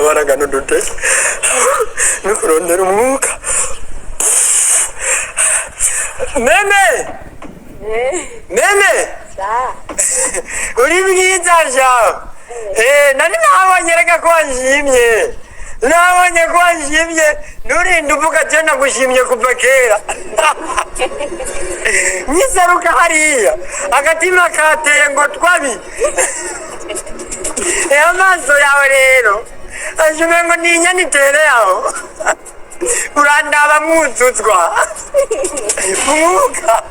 Baragana uduteke no kurondera umwuka. Meme, meme, uri mwiza sha. Nari nabonye, reka ko wanshimye, nabonye ko wanshimye. Nturinde uvuga, je nagushimye kuva kera. Nkiseruka hariya, agatima kateye ngo twabi. Amaso yawe rero ashume ngo ni inyana itere aho urandaba mwuzuzwa umwuka,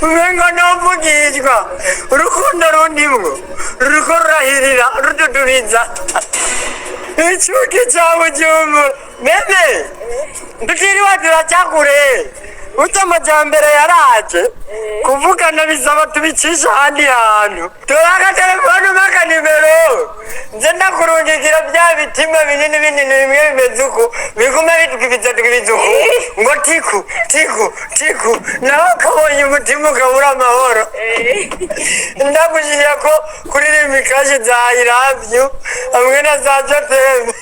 umengo novugishwa urukundo rundimwo ruriko rurahirira rududuriza icuki ca Bujumbura. Meme, tutiriwe turacakure uta amajambere yaraje, kuvugana bisaba tubicisha ahandi hantu. Tora agatelefone, umpe akanimero, nze ndakurungikira bya bitima binini binini bimwe bimeze uku, biguma bitwibiza twibiza uku ngo tiku tiku tiku, nawe ukabonye umutima ukabura amahoro. Ndagushira ko kuririmba ikashi za "I love you" hamwe na za "Je t'aime".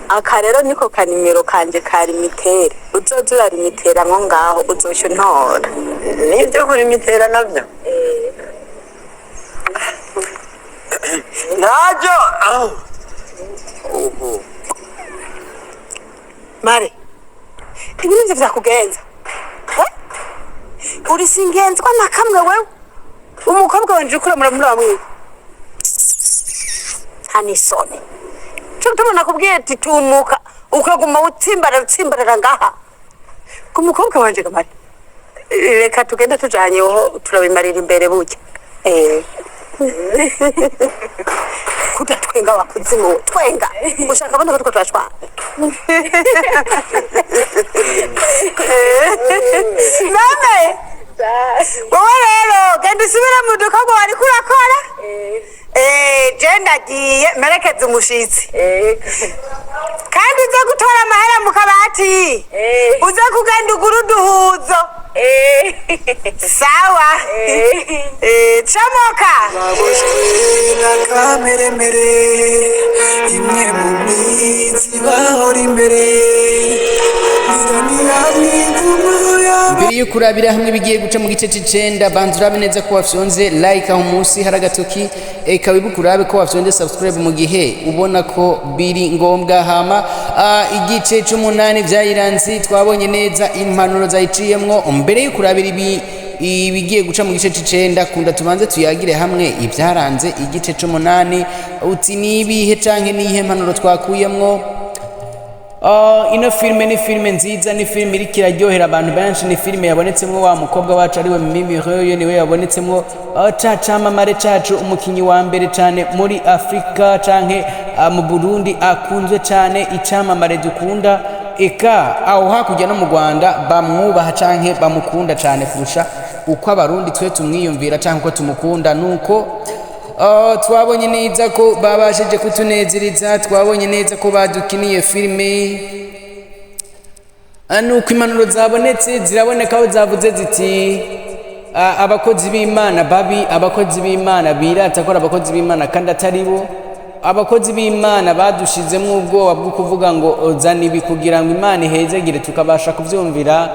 Aka rero niko kanimero kanje ka limitere, uzoza urarimitera nko ngaho uzoca untora. Nibyo, kurimitera nabyo ntabyo. Mare, ibi nivyo vyakugenza? Eh? Uri singenzwa na kamwe wewe, umukobwa wanje uriko uramura mwiwe, nta n'isoni. Co gituma nakubwiye ati tumuka, ukaguma utsimbarara utsimbarara ngaha ku mukobwa wanje. Gamare, reka tugende tujanye, ho turabimarira imbere burya. Kudatwenga wakuzimu, twenga ushaka bona ko turiko turashwana. None wowe rero genda usubire mu dukorwa wariko urakora. Je ndagiye merekeze umushitsi, kandi uze gutora amahera mu kabati, uze kugenda ugura uduhuzo. Sawa. Comoka. Baboshwe na kameremere, imwe mu mitsi bahora imbere. Mbere yo kurabira hamwe bigiye guca mu gice c'icenda, banza urabe neza ko wafyonze like aho munsi hari agatoki, eka wibuke urabe ko wafyonze subscribe mu gihe ubona ko biri ngombwa. Hama igice c'umunani vyayiranze, twabonye neza impanuro zayiciyemwo. Mbere yo kurabira ibi ibigiye guca mu gice c'icenda, kunda tubanze tuyagire hamwe ibyaranze igice c'umunani. Uti nibihe canke niyihe mpanuro twakuyemwo? Ino filime ni filime nziza, ni filime iriko iraryohera abantu benshi, ni filime yabonetsemwo wa mukobwa wacu ariwe Mimi Royo, niwe yabonetsemwo ca camamare cacu, umukinyi wa mbere cane muri Afrika canke mu Burundi akunzwe cane, icamamare dukunda, eka aho hakurya no mu Rwanda bamwubaha canke bamukunda cane kurusha uko Abarundi twe tumwiyumvira canke uko tumukunda. Nuko twabonye neza ko babashije kutunezereza, twabonye neza ko badukiniye filime. Nuko impanuro zabonetse ziraboneka, aho zavuze ziti abakozi b'Imana babi, abakozi b'Imana birata ko ari abakozi b'Imana kandi atari bo, abakozi b'Imana badushizemo ubwoba bwo kuvuga ngo zana ibi kugira ngo Imana ihezegire, tukabasha kuvyumvira.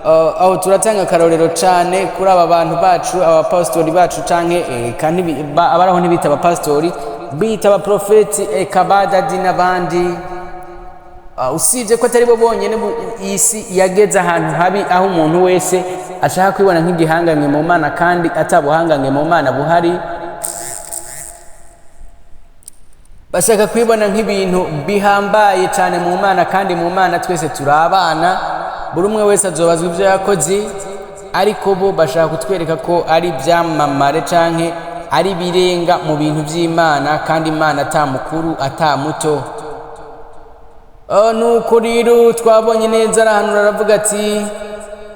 Aho turatanga akarorero cane kuri aba bantu bacu, abapasitori bacu, canke kandi abaraho ntibita abapasitori, bita abaprofeti, eka badadi n'abandi. Usibye ko atari bo bonyene, isi yageze ahantu habi aho umuntu wese ashaka kwibona nk'igihangange mu Mana kandi atabuhangange mu Mana buhari. Bashaka kwibona nk'ibintu bihambaye cyane mu Mana, kandi mu Mana twese turi abana, buri umwe wese azobazwa ibyo yakoze. Ariko bo bashaka kutwereka ko ari ibyamamare canke ari ibirenga mu bintu by'Imana, kandi Imana ata mukuru ata muto. Nuko rero twabonye neza arahanura, aravuga ati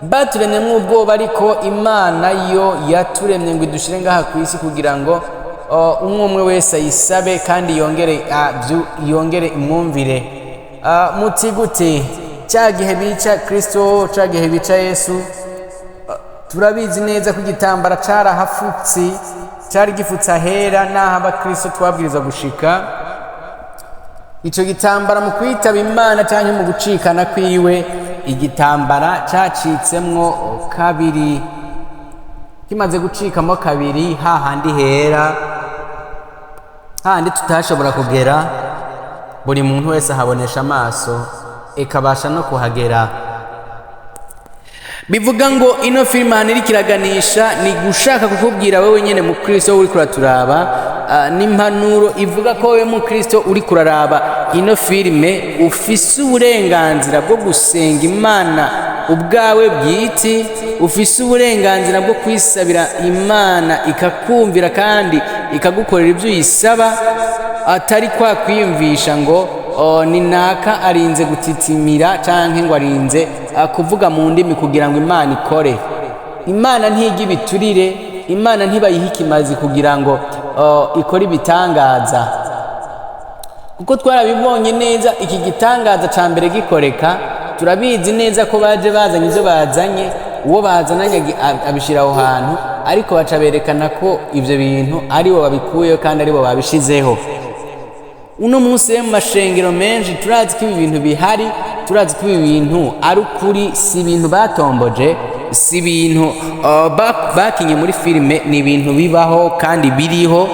baturemyemo ubwoba, ariko Imana yo yaturemye ngo idushire ngaha ku isi kugira ngo umwe umwe wese ayisabe kandi yongere yongere imwumvire. Muti gute? Cya gihe bica Kristo, cya gihe bica Yesu, turabizi neza ko igitambara carahafutse. Cyari gifutse ahera n'aho abakristo twabwirizwa gushika. Icyo gitambara mu kwitaba Imana cyangwa mu gucikana kwiwe, igitambara cyacitsemwo kabiri. Kimaze gucikamo kabiri, hahandi hera, hahandi tutashobora kugera, buri muntu wese ahabonesha amaso, ikabasha no kuhagera. Bivuga ngo ino filime ahantu iriko iraganisha ni gushaka kukubwira wewe nyene mu Kristo uri kuraturaba, n'impanuro ivuga ko wewe mu Kristo uri kuraraba ino filime ufise uburenganzira bwo gusenga Imana ubwawe bwite, ufise uburenganzira bwo kwisabira Imana ikakumvira kandi ikagukorera ibyo uyisaba, atari kwa kwiyumvisha ngo ni naka arinze gutitimira canke ngo arinze kuvuga mu ndimi kugira ngo Imana ikore. Imana ntiga ibiturire, Imana ntibayiha ikimazi kugira ngo ikore ibitangaza, kuko twarabibonye neza iki gitangaza ca mbere gikoreka. Turabizi neza ko baje bazanye ivyo bazanye, uwo bazananye abishira aho hantu, ariko baca berekana ko ivyo bintu aribo babikuyeho kandi aribo babishizeho. Uno munsi rero mu mashengero menshi turazi ko ibi bintu bihari, turazi ko ibi bintu ari ukuri, si ibintu batomboje, si ibintu bakinye muri filime, ni ibintu bibaho kandi biriho.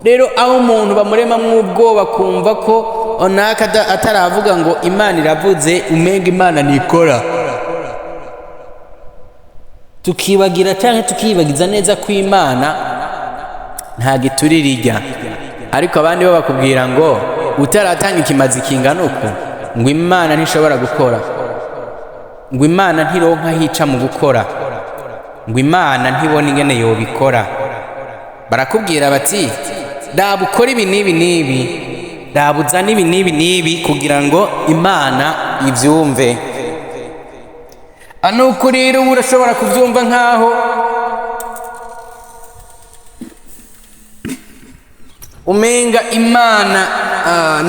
Rero aho umuntu bamuremamwo ubwoba kumva ko naka ataravuga ngo Imana iravuze, umenga Imana ntikora, tukibagira canke tukibagiza neza ko Imana nta giturire irya. Ariko abandi bo bakubwira ngo utaratanga ikimazi kingana uku ngo Imana ntishobora gukora, ngo Imana ntironka hica mu gukora, ngo Imana ntibona ingene yobikora. Barakubwira bati raba ukora ibi n'ibi n'ibi, raba uzane ibi n'ibi n'ibi kugira ngo Imana ibyumve. Nuko rero uba urashobora kubyumva nkaho umenga Imana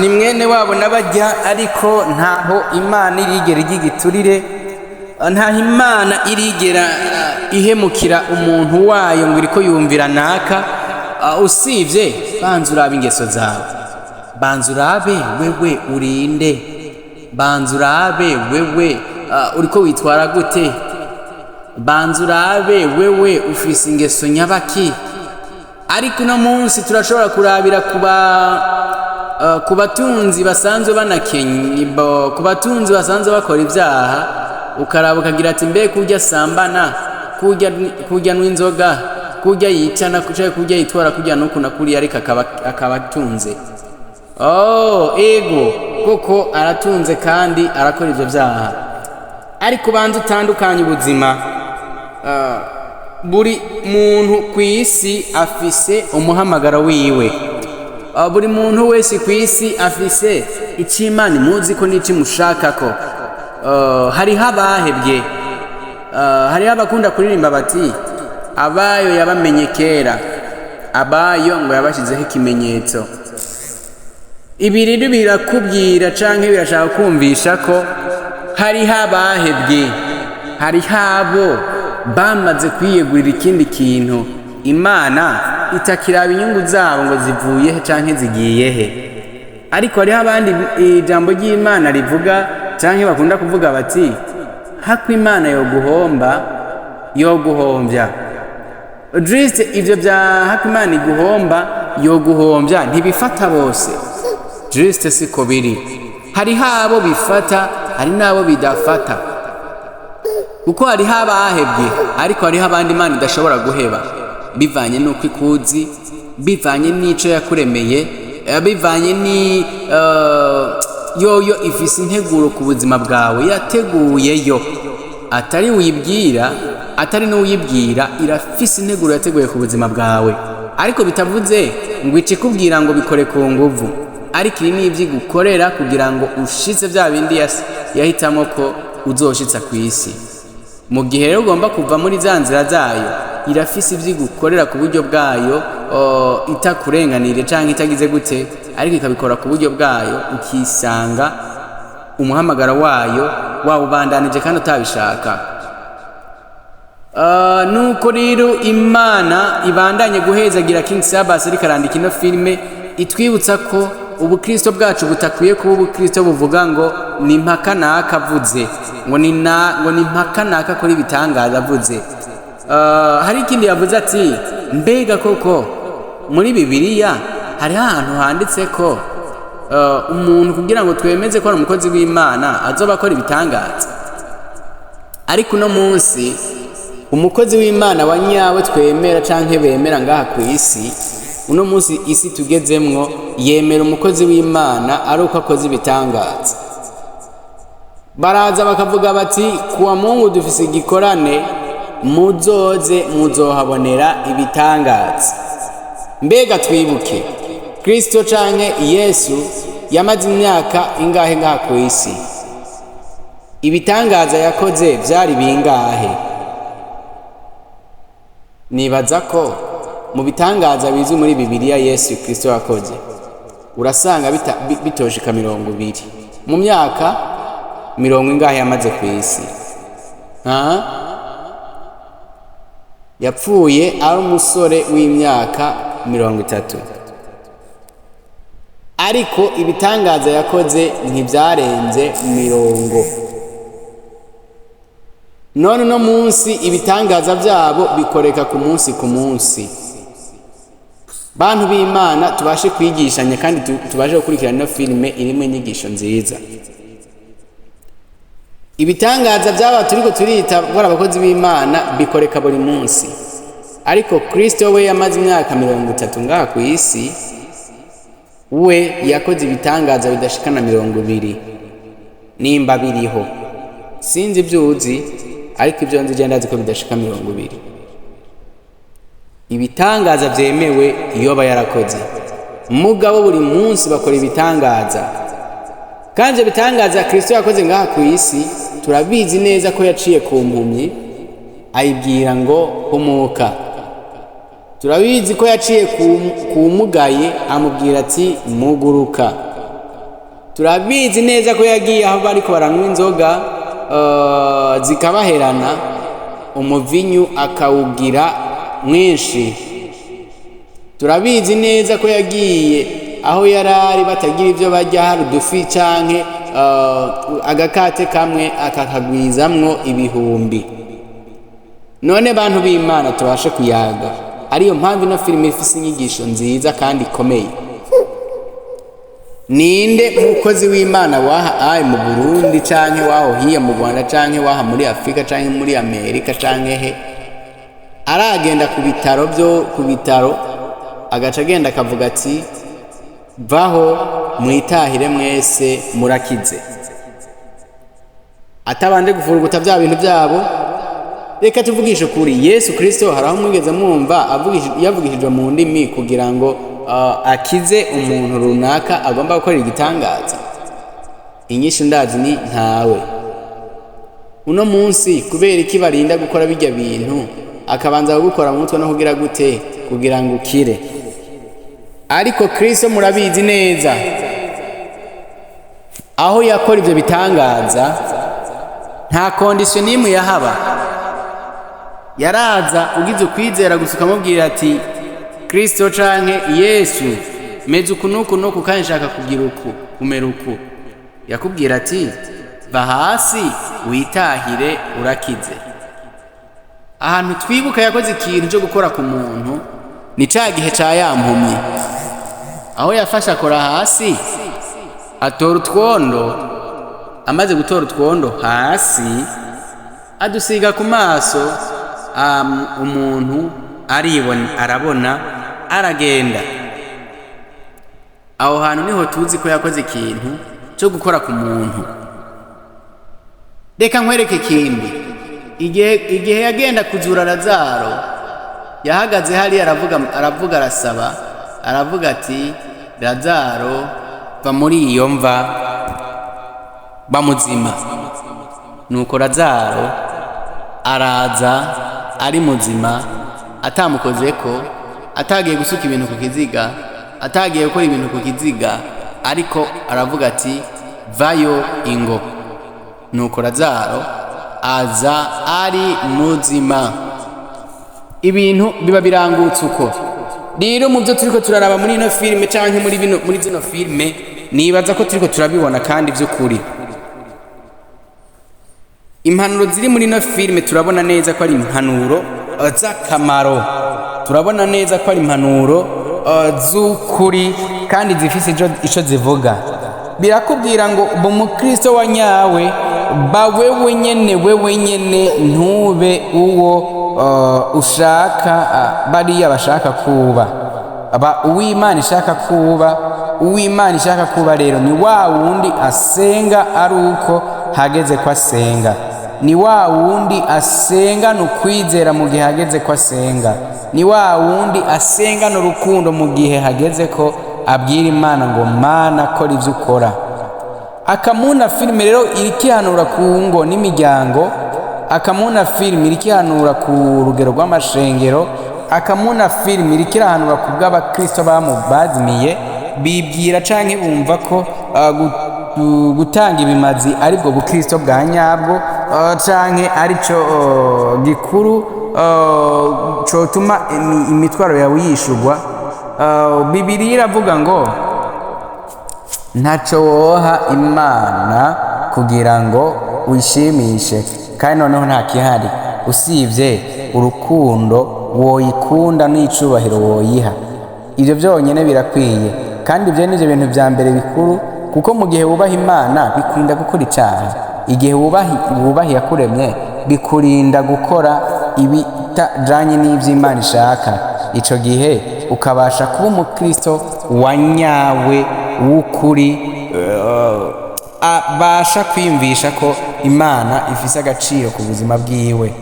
ni mwene wabo n'abajya, ariko ntaho Imana irigera igiturire, ntaho Imana irigera ihemukira umuntu wayo ngo iriko yumvira naka. Usibye banza urabe ingeso zawe, banza urabe wewe urinde, banza urabe wewe uriko witwara gute, banza urabe wewe ufise ingeso nyabaki. Ariko uno munsi turashobora kurabira ku batunzi basanzwe banakenye, ku batunzi basanzwe bakora ibyaha, ukaraba ukagira ati mbe kurya sambana, kurya n'inzoga, kurya yicana, kurya yitwara, kurya nuku na kuriya, ariko akaba atunze. Oh, ego koko aratunze kandi arakora ivyo vyaha. Ariko banza utandukanye ubuzima. Buri muntu ku isi afise umuhamagaro wiwe. Buri muntu wese ku isi afise icyo Imana imuzi ko n'icyo imushakako. Hariho abahebye, hariho abakunda kuririmba bati abayo yabamenye kera, abayo ngo yabashyizeho ikimenyetso. Ibi rero birakubwira canke birashaka kumvisha ko hariho abahebye, hariho abo bamaze kwiyegurira ikindi kintu, Imana itakiraba inyungu zabo ngo zivuye he canke zigiye he. Ariko hariho abandi ijambo ry'Imana rivuga canke bakunda kuvuga bati hako Imana yoguhomba yoguhombya. Juste ivyo bya hako Imana iguhomba yoguhombya ntibifata bose, juste siko biri. Hariho abo bifata, hari n'abo bidafata, kuko hariho abahebye, ariko hariho abandi Imana idashobora guheba, bivanye n'uko ikuzi, bivanye n'ico yakuremeye, bivanye ni yoyo ifise integuro ku buzima bwawe yateguyeyo, atari uyibwira, atari n'uyibwira, irafise integuro yateguye ku buzima bwawe. Ariko bitavuze ngo ikikubwira ngo bikore ku nguvu, ariko ibi ni ivyigukorera kugira ngo ushitse vya bindi yahitamo ko uzoshitsa ku isi. Mu gihe rero ugomba kuva muri za nzira zayo, irafise ivyigukorera ku buryo bwayo, itakurenganire canke itagize gute, ariko ikabikora ku buryo bwayo, ukisanga umuhamagaro wayo wawubandanije kandi utabishaka. Nuko rero Imana ibandanye guhezagira King Sabas ariko arandika ino filime itwibutsa ko ubukristo bwacu butakwiye kuba ubukristo buvuga ngo ni mpaka naka avuze, ngo ni na ngo ni mpaka naka akora ibitangaza avuze. Hari ikindi yavuze ati mbega koko muri Bibiliya hariho ahantu handitse ko umuntu kugira ngo twemeze ko ari umukozi w'Imana azoba akora ibitangaza? Ariko uno munsi umukozi w'Imana wa nyawe twemera canke bemera ngaha ku isi, uno munsi isi tugezemwo yemera umukozi w'Imana ari uko akoze ibitangaza. Baraza bakavuga bati kuwa Mungu dufise igikorane, muzoze muzohabonera ibitangaza. Mbega twibuke Kristo canke Yesu yamaze imyaka ingahe ngaha ku isi? Ibitangaza yakoze vyari bingahe? Nibaza ko mu bitangaza bizwi muri Bibiliya Yesu Kristo yakoze urasanga bitoshika 20 mu myaka mirongo ingahe yamaze ku isi. Ha? Yapfuye ari umusore w'imyaka 30, ariko ibitangaza yakoze ntibyarenze 20. None uno munsi ibitangaza byabo bikoreka ku munsi ku munsi. Bantu b'Imana, tubashe kwigishanya kandi tubashe gukurikirana ino filime irimo inyigisho nziza. Ibitangaza byaba turiko turita gukora abakozi b'Imana bikoreka buri munsi, ariko Kristo we yamaze imyaka 30 ngaha ku isi, we yakoze ibitangaza bidashikana 20 nimba biriho. Sinzi ibyo uzi, ariko ibyo nzi je ndazi ko bidashika 20 ibitangaza vyemewe yoba yarakoze. Mugabo buri munsi bakora ibitangaza, kandi ivyo bitangaza Kristo yakoze ngaha ku isi turabizi neza ko yaciye ku mpumyi ayibwira ngo humuka. Turabizi ko yaciye ku mugaye amubwira ati muguruka. Turabizi neza ko yagiye aho bariko baranywa inzoga zikabaherana, umuvinyu akawugira mwinshi. Turabizi neza ko yagiye aho yarari batagira ibyo barya, hari udufi canke agakate kamwe akakagwizamwo ibihumbi. None bantu b'Imana, tubashe kuyaga, ariyo mpamvu ino filime ifise inyigisho nziza kandi ikomeye. Ninde mukozi w'Imana waha ayi mu Burundi canke waho hiya mu Rwanda canke waha muri Afrika canke muri Amerika canke he aragenda ku bitaro byo ku bitaro agaca agenda akavuga ati vaho mwitahire mwese murakize, atabanje gufuruguta bya bintu byabo? Reka tuvugishe ukuri, Yesu Kristo hari aho mwigeze mwumva yavugishijwe mu ndimi kugira ngo akize umuntu runaka agomba gukorera igitangaza? Inyishu ndazi ni ntawe. Uno munsi kubera iki barinda gukora bijya bintu, akabanza kugukora mu mutwe no kugira gute kugira ngo ukire? Ariko Kristo murabizi neza aho yakora ivyo bitangaza nta condition n'imwe yahaba. Yaraza ugize ukwizera gusa ukamubwira ati Kristo canke Yesu meze uku n'uku n'uku kandi nshaka kugira uku kumera uku, yakubwira ati va hasi witahire urakize. Ahantu twibuka yakoze ikintu cyo gukora ku muntu ni ca gihe ca ya mpumyi, aho yafashe akora hasi atora utwondo, amaze gutora utwondo hasi adusiga ku maso, umuntu aribona, arabona, aragenda. Aho hantu niho tuzi ko yakoze ikintu cyo gukora ku muntu. Reka nkwereke ikindi. Igihe yagenda kuzura Lazaro, yahagaze hariya aravuga, arasaba, aravuga ati Lazaro va muri iyo mva bamuzima. Nuko Lazaro araza ari muzima, atamukozeko, atagiye gusuka ibintu ku kiziga, atagiye gukora ibintu ku kiziga, ariko aravuga ati vayo ingo. Nuko Lazaro aza ari muzima. Ibintu biba birangutse uko. Rero mu byo turiko turaraba muri ino filime canke muri bino, muri zino filime, nibaza ko turiko turabibona. Kandi by'ukuri impanuro ziri muri ino filime turabona neza ko ari impanuro z'akamaro, turabona neza ko ari impanuro z'ukuri kandi zifise ico zivuga. Birakubwira ngo uba umukristo wa nyawe, ba wewe nyene, wewe nyene, ntube uwo ushaka bariya bashaka kuba. Aba uw'Imana ishaka kuba. Uw'Imana ishaka kuba rero ni wa wundi asenga ari uko hageze ko asenga, ni wa wundi asengana ukwizera mu gihe hageze ko asenga, ni wa wundi asengana urukundo mu gihe hageze ko abwira Imana ngo: "Mana, kora ibyo ukora." Akamuna filime rero irikihanura ku ngo n'imiryango. Akamuna filime irikihanura ku rugero rw'amashengero. Akamuna filime irikirahanura ku bw'abakristo bazimiye, bibwira canke bumva ko gutanga ibimazi aribwo bukristo bwa nyabwo, canke arico gikuru cotuma imitwaro yawe yishurwa. Bibiliya iravuga ngo ntaco woha Imana kugira ngo uyishimishe, kandi noneho nta kihari usibye urukundo woyikunda n'icubahiro woyiha. Ibyo byonyine birakwiye, kandi ibyo nibyo bintu bya mbere bikuru, kuko mu gihe wubaha Imana bikurinda gukora icyaha. Igihe wubaha Iyakuremye bikurinda gukora ibitajanye n'ivy'Imana ishaka. Ico gihe ukabasha kuba umukristo wa nyawe w'ukuri, abasha kwiyumvisha ko Imana ifise agaciro ku buzima bwiwe.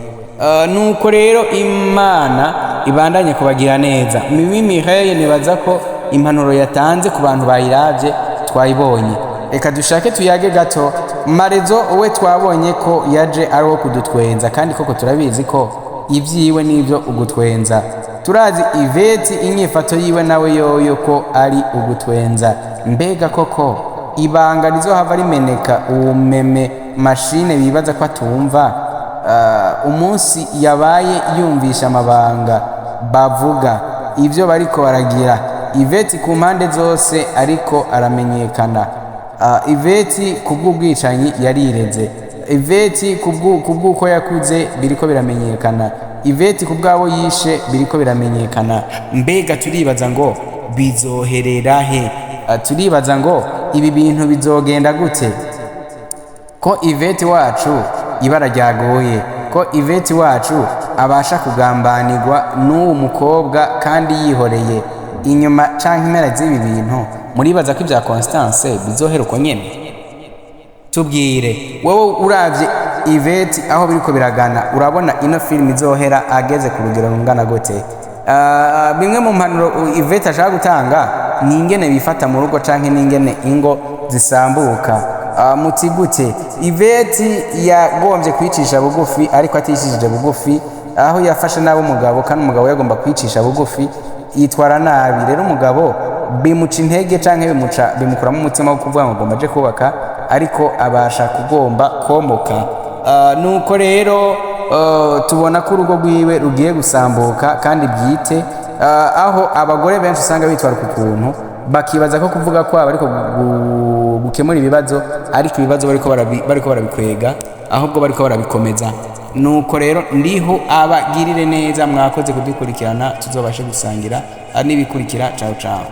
Nuko rero Imana ibandanye kubagira neza. Mimi Mireille, nibaza ko impanuro yatanze ku bantu bayiravye twayibonye. Reka dushake tuyage gato. Marezo we twabonye ko yaje ari uwo kudutwenza, kandi koko turabizi ko ibyiwe n'ibyo ugutwenza. Turazi Iveti inyifato yiwe nawe yoyo ko ari ugutwenza. Mbega koko ibanga rizohava rimeneka? Uwo meme mashine bibaza ko atumva, umunsi yabaye yumvisha amabanga bavuga ibyo bariko baragira. Iveti ku mpande zose ariko aramenyekana. Iveti kubw'ubwicanyi yarireze. Iveti kubw'uko yakuze biriko biramenyekana. Iveti kubw'abo yishe biriko biramenyekana. Mbega turibaza ngo bizoherera he? Turibaza ngo ibi bintu bizogenda gute, ko Iveti wacu ibara ryagoye, ko Iveti wacu abasha kugambanirwa n'uwo mukobwa kandi yihoreye inyuma canke impera z'ibi bintu? Muribaza ko ibya Constance bizohera uko nyene? Tubwire wowe uravye Iveti aho biriko biragana, urabona ino filime izohera ageze ku rugero rungana gute? Bimwe mu mpanuro Iveti ashaka gutanga ni ingene bifata mu rugo canke n'ingene ingo zisambuka. Muti gute? Iveti yagombye kwicisha bugufi, ariko aticishije bugufi, aho yafashe nabi umugabo, kandi umugabo yagomba kwicisha bugufi, yitwara nabi. Rero umugabo bimuca intege canke bimukuramo umutima wo kuvuga ngo agomba aje kubaka, ariko abasha kugomba komoka. Nuko rero tubona ko urugo rwiwe rugiye gusambuka kandi bwite, aho abagore benshi usanga bitwara ku kuntu bakibaza ko kuvuga kwabo ariko gukemura ibibazo, ariko ibibazo bariko barabikwega, ahubwo bariko barabikomeza. Nuko rero ndiho abagirire neza. Mwakoze kudukurikirana, tuzobashe gusangira n'ibikurikira. Ciao ciao.